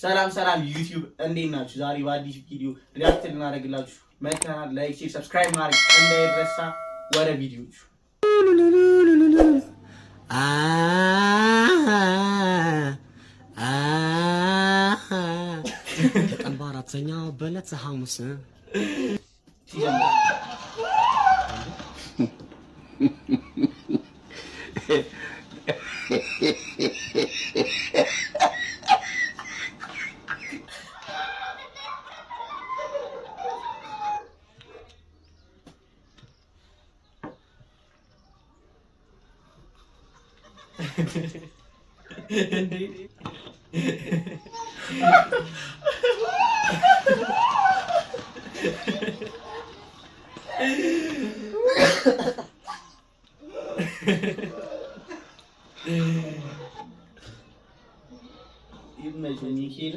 ሰላም ሰላም ዩቲዩብ፣ እንዴት ናችሁ? ዛሬ በአዲስ ቪዲዮ react ልናደርግላችሁ መጥተናል። Like፣ share፣ subscribe ማድረግ እንዳይረሳ። ወደ ቪዲዮቹ። ቀን በአራተኛው በዕለተ ሐሙስ ሲጀምር ይመችህ ሚካኤል።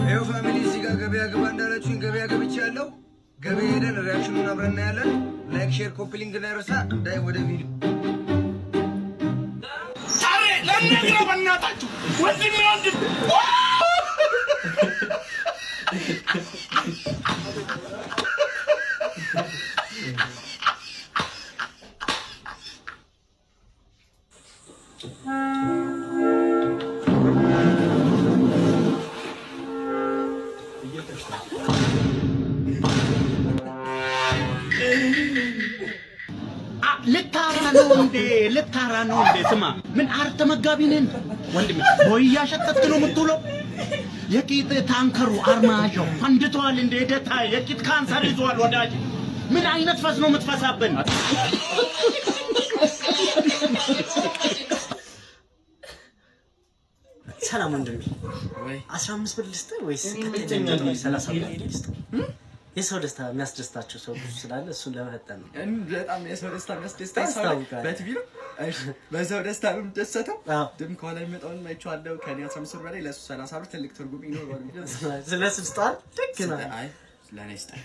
ይኸው family፣ እዚህ ጋር ገበያ ግባ እንዳላችሁኝ ገበያ ገብቻለሁ። ገበያ ሄደን reaction ኑን አብረን እናያለን። Like፣ share፣ copy link እንዳይረሳ። ዳይ ወደ ቪዲዮ። ለነግረው በእናታችሁ ወንድሜ ወንድም። ልታራ ነው እንዴ? ልታራ ነው እንዴ? ስማ፣ ምን አር ተመጋቢ ነን ወንድሜ? ቦይ እያሸተትክ ነው የምትውለው። የቂጥ ታንከሩ አርማዣው ፈንድቷል እንዴ? ደታ የቂጥ ካንሰር ይዟል ወዳጅ። ምን አይነት ፈስ ነው የምትፈሳብን? ሰላም ወንድሜ፣ 15 ብር ልስጥህ ወይስ 30 ብር ልስጥህ? የሰው ደስታ የሚያስደስታቸው ሰው ብዙ ስላለ እሱን ለመፈጠን ነው። በጣም የሰው ደስታ የሚያስደስተኝ ሰው ነኝ። ታስታውቃለህ። በቲቪ ነው። እሺ፣ በሰው ደስታ ነው የምደሰተው። አዎ። ድም ከኋላ የሚመጣውን አይቼዋለሁ። ከእኔ 15 ብር በላይ ለእሱ 30 ብር ትልቅ ትርጉም ይኖረዋል። ስለ ስልጣን ልክ ነው። አይ፣ ለእኔ ስጠኝ።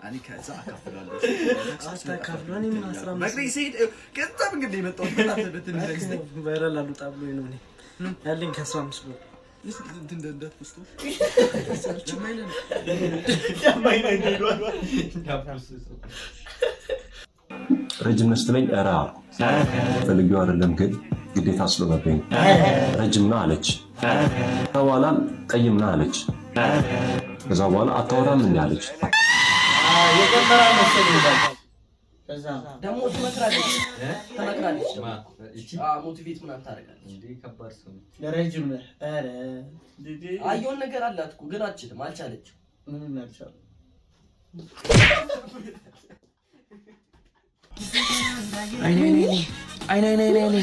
እኔ ከዛ አካፍላለሁ። አታካፍሉ። እኔም 15 በእግሬ ስሄድ ገንዘብ እንግዲህ የመጣሁት በጣም በትንሽ ስጠኝ። Viral አልወጣ ብሎኝ ነው እኔ ያለኝ ከ15 ብር። እንትን እንዳትወስዱ። ረጅም ነህ ስትለኝ ኧረ አልኩ። ፈልጌው አይደለም ግን ግዴታ ስለሆነብኝ ነው። ረጅም ነህ አለች። ከዛ በኋላ ጠይም ነህ አለች። ከዛ በኋላ አታወራም እንዲ አለች። የጀመረ መሰለኝ ከዛ ነው። ደግሞ ትመክራለች ትመክራለች፣ motivate ምናምን ታደርጋለች። ለረጅም ነህ ኧረ አየውን ነገር አላት እኮ ግን አትችልም፣ አልቻለችም። ምንም አልቻለም። አይኔ አይኔ አይኔ አይኔ አይኔ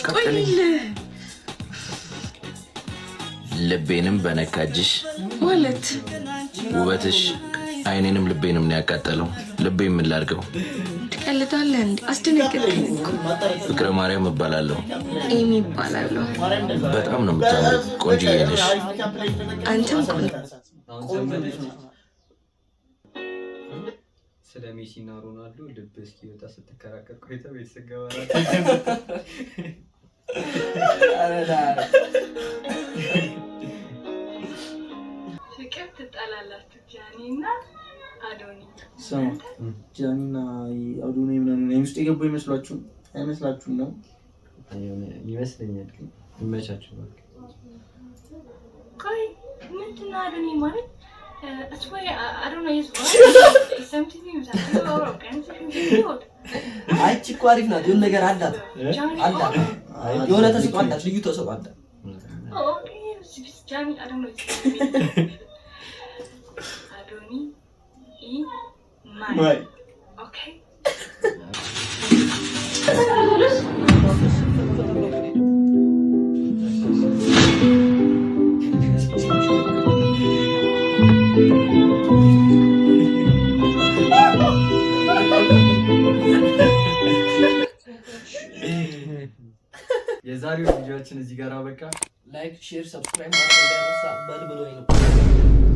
አቃጠለኝ። ልቤንም በነካጅሽ ማለት ውበትሽ አይኔንም ልቤንም ነው ያቃጠለው። ልቤ ምን ላድርገው? ትቀልዳለህ እንዴ? አስደነገጥከኝ እኮ። ፍቅረ ማርያም እባላለሁ። ኤሚ እባላለሁ። በጣም ነው የምታምሪው። ቆንጆዬ ነሽ። አንተም ቆንጆ። ቆንጆ ነች። ስለ ሜሲ እና ሮናልዶ ልብ እስኪወጣ ስትከራከር ቆይተ ቤት ስገባ ኧረ ዳይ። ፍቅር ትጠላላችሁ ጃኒ እና አዶኒ። ስማ፣ ጃኒና አዶናይ ምናምን ውስጥ የገቡ አይመስሏችሁም? አይመስላችሁም ነው? ይመስለኛል። ግን ይመቻችሁ በቃ። ቆይ ምንድን ነው አዶኒ ማለት? እሱ አዶናይ አይቺ እኮ አሪፍ ናት። የሆነ ነገር አላት አላት፣ የሆነ ተሰጥኦ አላት፣ ልዩ ተሰጥኦ አላት። ጃኒ አዶናይ አዶኒ ኢ ማይ okay. የዛሬው ቪዲዮአችን እዚህ ጋር አበቃ። Like፣ share፣ subscribe ማድረግ እንዳይረሳ። በል ብሎኝ ነው።